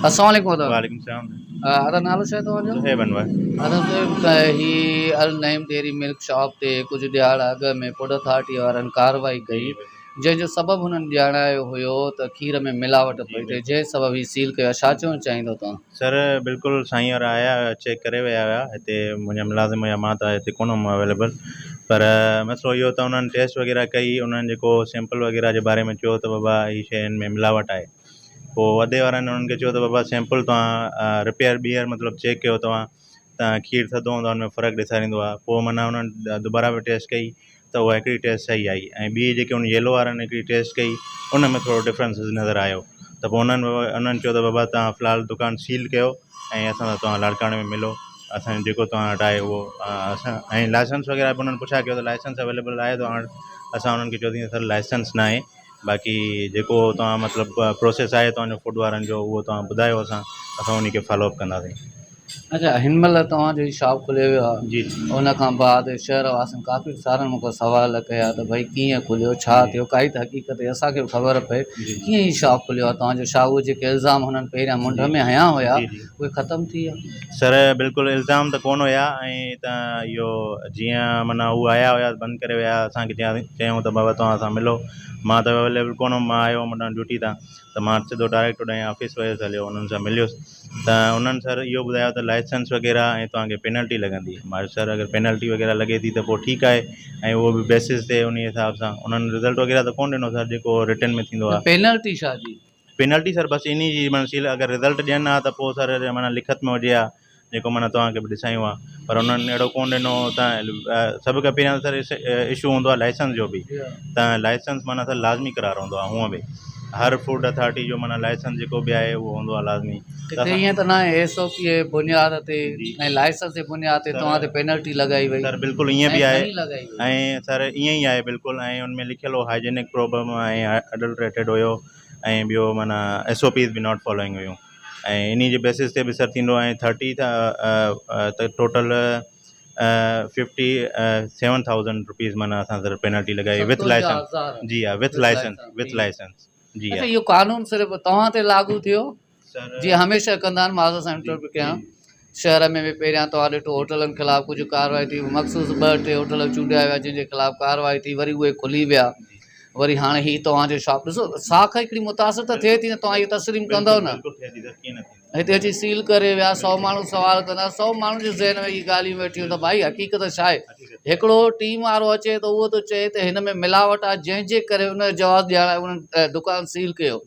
السلام عليڪم ادا. وعليڪم السلام. ادا نالو ڇا آهي توهان جو؟ زهيب انور. ادا زهيب هي النعيم ڊيري ملڪ شاپ تي ڪجهه ڏهاڙا اڳ ۾ فوڊ اٿارٽي وارن ڪارروائي ڪئي جنهن جو سبب هنن ڄاڻايو هيو ته کير ۾ ملاوٽ پئي ٿئي جنهن سبب هي سيل ڪيو آهي ڇا چوڻ چاهيندو توهان؟ سر بلڪل سائين وارا آيا هيا چيڪ ڪري ويا هيا هتي منهنجا ملازم هيا مان ته هتي ڪونه هيم اويليبل پر مسئلو اهو ته انهن ٽيسٽ وغيره ڪئي انهن جيڪو سيمپل وغيره جي باري ۾ چيو ته بابا هي شيء هن ۾ ملاوٽ آهي پوء وڌي وارن انهن کي چيو ته بابا سيمپل توهان رپيئر ٻيهر مطلب چيڪ ڪيو توهان ته کير ٿڌو هوندو آهي ان ۾ فرق ڏيکاريندو آهي پوء معنيٰ انهن دوباره به ٽيسٽ ڪئي ته اها هڪڙي ٽيسٽ صحيح آئي ۽ ٻي جيڪي ان يلو وارن هڪڙي ٽيسٽ ڪئي ان ۾ ٿورو ڊفرنسز نظر آيو ته پوء انهن انهن چيو ته بابا توهان في الحال دڪان سيل ڪيو ۽ اسان سان توهان لاڙڪاڻي ۾ ملو اسان جو جيڪو توهان وٽ آهي اهو اسان ۽ لائسنس وغيره به انهن پڇا ڪيو ته لائسنس اويليبل آهي توهان وٽ اسان انهن کي چيوسين سر لائسنس نه آهي باقي جيڪو توهان مطلب پروسيس آهي توهان جو فوڊ وارن جو اهو توهان ٻڌايو اسان اسان انهي کي فالو اپ ڪنداسين. اڇا هن مهل توهان جو هي شاپ کليو ويو آهي جي ان کان بعد شهر واسين ڪافي سارن مون کان سوال ڪيا ته ڀئي ڪيئن کليو ڇا ٿيو ڪائي ته حقيقت اسان کي به خبر پئي ڪيئن هي شاپ کليو آهي توهان جو ڇا اهي جيڪي الزام هنن پهريان منڍ ۾ هنيا هيا اهي ختم ٿي ويا. سر بلڪل الزام ته ڪونه هيا ۽ ته اهو جيئن معنيٰ هو آيا هيا بند ڪري ويا اسان کي چيائون ته بابا توهان سان ملو مان ته اويليبل ڪونه هوم مان آيو هوم هوڏانهن ڊيوٽي تان ته مان سڌو ڊائريڪٽ هوڏانهن آفيس ويس هليو انهن سان مليس ته انهن سر اهو ٻڌايو ته لائسنس وغيره ۽ توهان کي پينلٽي لڳندي مان چيو سر اگر پينلٽي وغيره لڳي ٿي ته پوء ٺيڪ آهي ۽ اهو به بيسز تي انهي حساب سان انهن رزلٽ وغيره ته ڪونه ڏنو سر جيڪو رٽن ۾ ٿيندو آهي. پينلٽي ڇا جي؟ پينلٽي سر بس انهي جي معنيٰ سيل اگر رزلٽ ڏين ها ته پوء سر معنيٰ لکت ۾ هجي ها جيڪو معنيٰ توهان کي به ڏسايون ها پر انهن اهڙو ڪونه ڏنو ته سڀ کان پهريان سر اشو هوندو آهي لائسنس جو به ته لائسنس معنيٰ سر لازمي قرار هوندو آهي هونء به هر فوڊ اٿارٽي جو معنيٰ لائسنس جيڪو به آهي اهو هوندو آهي لازمي ڪٿي ائين ته ناهي ايس او پي جي بنياد تي ۽ لائسنس جي بنياد تي توهان تي پينلٽي لڳائي وئي سر بلڪل ائين به آهي ۽ سر ائين ئي آهي بلڪل ۽ ان ۾ لکيل هو هائجينڪ پرابلم ۽ اڊلٽريٽيڊ هيو ۽ ٻيو معنيٰ ايس او پيز به not following هيون ۽ انهي جي بيسز تي به سر ٿيندو ۽ ٿرٽي ته total fifty seven thousand rupees معنيٰ اسان سر پينلٽي لڳائي وٿ لائسنس جي ها وٿ لائسنس وٿ لائسنس جي اڇا اهو قانون صرف توهان تي لاڳو ٿيو جيئن هميشه ڪندا آهن مان سان انٽرويو ڪيان شهر ۾ به پهريان توهان ڏٺو هوٽلن خلاف ڪجهه ڪارروائي ٿي مخصوص ٻه ٽي هوٽل چونڊيا ويا جن جي خلاف ڪارروائي ٿي وري اهي کلي ويا وري هاڻي هي توهان جو شاپ ڏسو ساک هڪڙي متاثر ته ٿئي ٿي نه توهان اهو تسليم ڪندو نه هتي اچي سيل ڪري ويا سو ماڻهو سوال ڪندا سو ماڻهن جي ذهن ۾ اهي ڳالهيون ويٺيون ته ڀائي حقيقت ڇا آهي هڪڙو ٽيم وارو اچي ته اهو ٿو چئي ته هن ۾ ملاوٽ آهي جنهن جي ڪري ان جو جواز ڏيڻ لاء انهن دڪان سيل ڪيو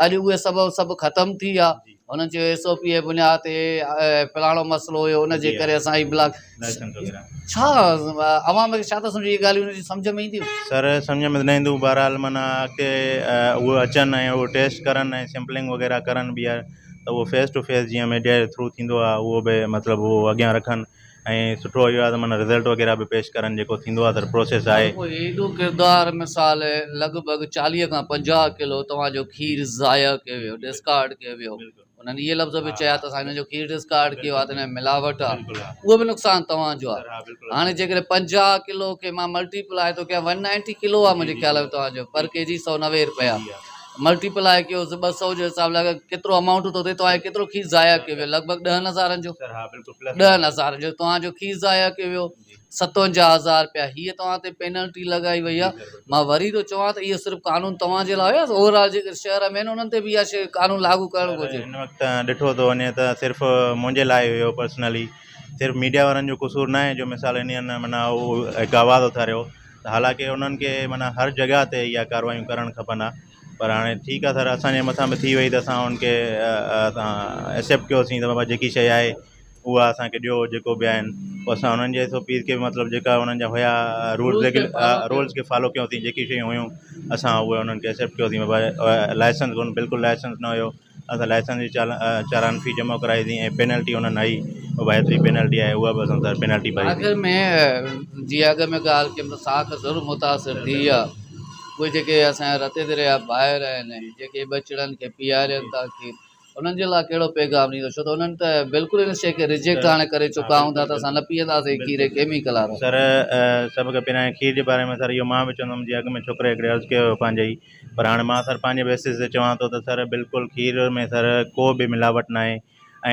اڄ اهي سبب سڀ ختم ٿي ويا انهن چيو ايس او پي جي بنياد تي فلاڻو مسئلو هيو ان جي ڪري اسان هي بلاڪ ڇا عوام کي ڇا ٿا سمجهو اهي ڳالهيون انهن جي سمجهه ۾ اينديون؟ سر سمجهه ۾ ته نه اينديون بهرحال معنيٰ اڳتي اهي اچن ۽ اهو ٽيسٽ ڪرن ۽ سيمپلنگ وغيره ڪرن ٻيهر ته اهو فيس ٽو فيس جيئن ميڊيا جي ٿرو ٿيندو آهي اهو به مطلب اهو اڳيان رکن ۽ سٺو اهو آهي ته معنيٰ رزلٽ وغيره به پيش ڪرن جيڪو ٿيندو آهي سر پروسيس آهي. پوء ايڏو ڪردار مثال لڳ ڀڳ 40 کان 50 ڪلو توهان جو کير ضايع ڪيو ويو ڊسڪارڊ ڪيو ويو انهن اهي لفظ به چيا ته اسان هن جو کير ڊسڪارڊ ڪيو آهي ته هن ۾ ملاوٽ آهي اهو به نقصان توهان جو آهي هاڻي جيڪڏهن 50 ڪلو کي مان ملٽي پلائي ٿو ڪيان ون نائنٽي ڪلو آهي منهنجي خيال ۾ توهان جو پر ڪي جي 190 روپيا ملٽي پلائي ڪيو 200 جو حساب لڳائي ڪيترو امائونٽ ٿو ٿئي توهان جو ڪيترو کير ضايع ڪيو ويو لڳ ڀڳ ڏهن هزارن جو ڏهن هزارن جو توهان جو کير ضايع ڪيو ويو 57 هزار رپيا هيء توهان تي پينلٽي لڳائي وئي آهي مان وري ٿو چوان ته اهو صرف قانون توهان جي لاء آهي اوور آل جيڪي شهر ۾ آهن انهن تي به اها شيء قانون لاڳو ڪرڻ گهرجي. هن وقت ڏٺو ٿو وڃي ته صرف منهنجي لاء هيو پرسنلي صرف ميڊيا وارن جو قصور ناهي جو مثال انهن معنيٰ اهو هڪ آواز اٿاريو ته حالانڪه انهن کي معنيٰ هر جڳهه تي اها ڪاروايون ڪرڻ کپن ها پر هاڻي ٺيڪ آهي سر اسان جي مٿان به ٿي وئي ته اسان ان کي اسان ايڪسيپٽ ڪيوسين ته بابا جيڪي شيء آهي اها اسان کي ڏيو جيڪو به آهن پوء اسان انهن جي ايس او پيز کي به مطلب جيڪا انهن جا هيا رولز رولز کي فالو ڪيوسين جيڪي شيون هيون اسان اهي انهن کي ايڪسيپٽ ڪيوسين بابا لائسنس ڪونه بلڪل لائسنس نه هيو اسان لائسنس جي چالان في جمع ڪرائيسين ۽ پينلٽي انهن هنئي بابا ايتري پينلٽي آهي اها به اسان سر پينلٽي ڀري آخر ۾ جيئن اڳ ۾ ڳالهه ڪيم ته ساک ضرور متاثر ٿي آهي اهي جيڪي اسان جا رتي دريا ڀائر آهن جيڪي ٻچڙن کي پيارين ٿا کير انهن جي لاء ڪهڙو پيغام ڏيندو ڇو ته انهن ته بلڪل ان شيء کي ريجيڪٽ هاڻي ڪري چڪا هوندا ته اسان نه پيئنداسين کير ڪيميڪل وارو. سر سڀ کان پهريان کير جي باري ۾ سر اهو مان به چوندم جيئن اڳ ۾ ڇوڪري هڪڙي عرض ڪيو هيو پنهنجي ئي پر هاڻي مان سر پنهنجي بيسز تي چوان ٿو ته سر بلڪل کير ۾ سر ڪو به ملاوٽ ناهي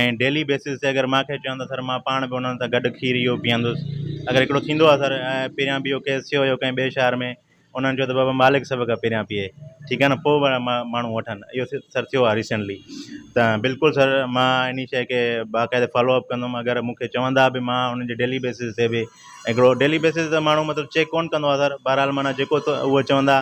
۽ ڊيلي بيسز تي اگر مان کي چون ته سر مان پاڻ به انهن سان گڏ کير اهو پيئندس اگر هڪڙو ٿيندو آهي سر پهريان به اهو ڪيس ٿيو هيو ڪنهن ٻئي شهر ۾ انهن چيو ته بابا مالڪ سڀ کان پهريان پيئي ٺيڪ آهي نه پوء ماڻهو وٺن اهو سر ٿيو آهي ريسينٽلي ته بلڪل سر مان انهي شيء کي باقاعده فالو اپ ڪندم اگر مون کي چوندا به مان انهن جي ڊيلي بيسز تي به هڪڙو ڊيلي بيسز تي ماڻهو مطلب چيڪ ڪونه ڪندو آهي سر بهرحال معنيٰ جيڪو اهو چوندا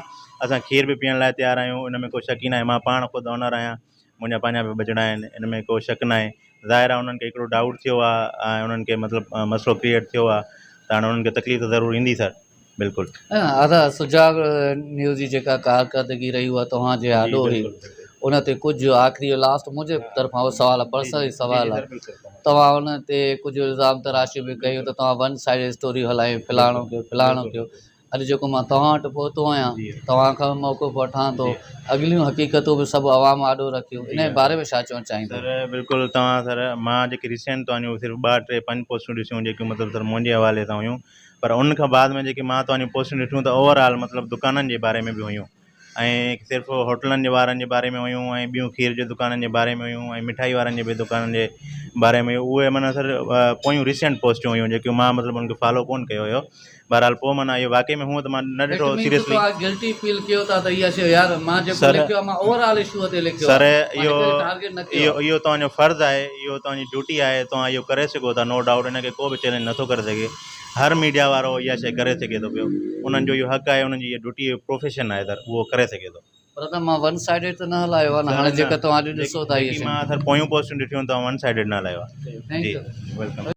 اسان کير به پيئڻ لاء تيار آهيون ان ۾ ڪو شڪ ئي ناهي مان پاڻ خود آنر آهيان منهنجا پنهنجا به ٻچڙا آهن ان ۾ ڪو شڪ ناهي ظاهر آهي انهن کي هڪڙو ڊائوٽ ٿيو آهي ۽ انهن کي مطلب مسئلو ڪريئيٽ ٿيو آهي ته هاڻي انهن کي تڪليف ته ضرور ايندي سر بلڪل. ادا سجاڳ نيوز جي جيڪا ڪارڪردگي رهي اها توهان جي آڏو هئي ان تي ڪجهه آخري لاسٽ منهنجي طرفان اهو سوال آهي پرسنلي سوال آهي توهان ان تي ڪجهه الزام تراشيون به ڪيون ته توهان ون سائيڊ اسٽوريون هلايون فلاڻو ڪيو فلاڻو ڪيو اڄ جيڪو مان توهان وٽ پهتو آهيان توهان کان به موقف وٺان ٿو اڳليون حقيقتون به سڀ عوام آڏو رکيون ان جي باري ۾ ڇا چوڻ چاهيندو. سر بلڪل توهان سر مان جيڪي ريسينٽ توهان جون صرف ٻه ٽي پنج پوسٽون ڏسيون جيڪيون مطلب سر منهنجي حوالي سان هيون پر ان کان بعد ۾ جيڪي مان توهان جون پوسٽون ڏٺيون ته اوور آل مطلب دڪانن جي باري ۾ به هيون ۽ صرف هوٽلن جي وارن جي باري ۾ هيون ۽ ٻيون کير جي دڪانن جي باري ۾ هيون ۽ مٺائي وارن جي به دڪانن جي باري ۾ هيون اهي معنيٰ سر پويون ريسينٽ پوسٽون هيون جيڪيون مان مطلب ان کي فالو ڪونه ڪيو هيو بهرحال پوء معنيٰ اهو واقعي ۾ هونء ته مان نه ڏٺو It means seriously توهان گلٽي فيل ڪيو ٿا ته اها شيء يار مان جيڪو سر لکيو آهي مان اوور آل اشو تي لکيو سر آهي مان اهو هڪ کي ٽارگيٽ نه ڪيو اهو آهي. اهو توهان جو فرض آهي اهو توهان جي ڊيوٽي آهي توهان اهو ڪري سگهو ٿا نو ڊائوٽ ان کي ڪو به چئلينج نٿو ڪري سگهي هر ميڊيا وارو اها شيء ڪري سگهي ٿو پيو انهن جو اهو حق آهي انهن جي اها ڊيوٽي پروفيشن آهي سر اهو ڪري سگهي ٿو. پر ته مان ون سائيڊيڊ ته نه هلايو آهي نه سر هاڻي نه جيڪا توهان اڄ ڏسو ٿا اهي جيڪي شيون. مان سر پويون پوسٽون ڏٺيون توهان ون سائيڊيڊ نه هلايو آهي thank جي you. Welcome.